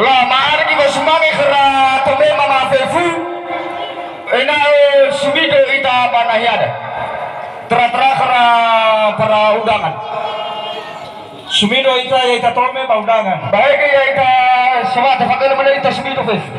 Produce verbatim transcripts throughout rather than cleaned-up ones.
La, ma'arigi wasumange khöra Tome Mama fefu, ena'ö sumido ita ba nahiada. Tera-tera khöra para undangan. Sumido ita, ya ita Tome ba undangan. Baik, ya ita sewa tefakele mana ita sumido fefu.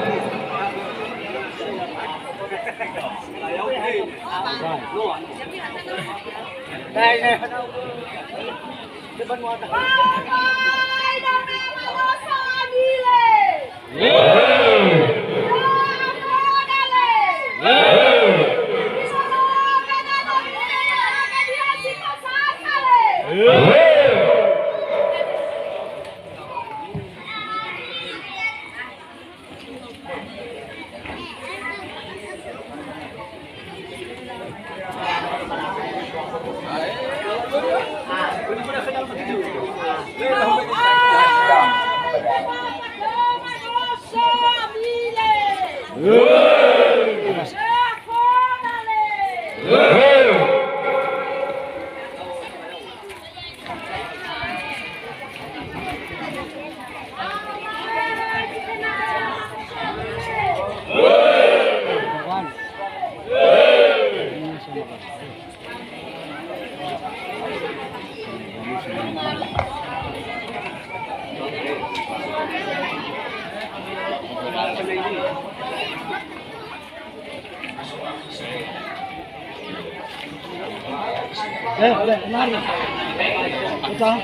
Eh, udah, kemari. Utang.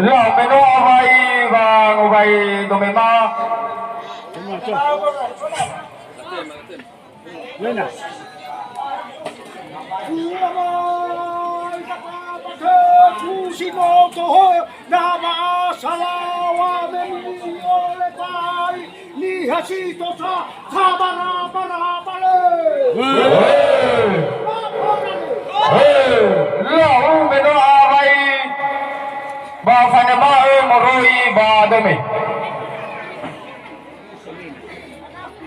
Lau meno awai wangowae domema. Wena. Kusi no toho na ba salawa me mi ole pai. Niha si tosa, sabara-bara-bara. He. He. Lau meno awai ba fanema'ö moroi ba dome.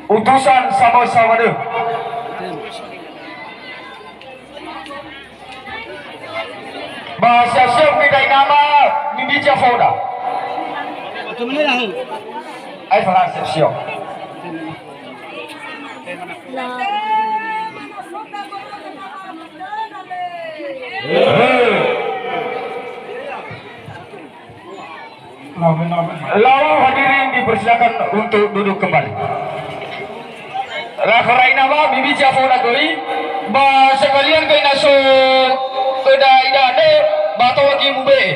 Utusan samösa manö. Ba siap-siap kita inama mimbica foda. Ai fala siap-siap. Lau hadirin dipersilakan untuk duduk kembali. Lakhöra inama mimbica foda göi, ba sekalian göi na so öda idanö, Ba toa gi mube'e.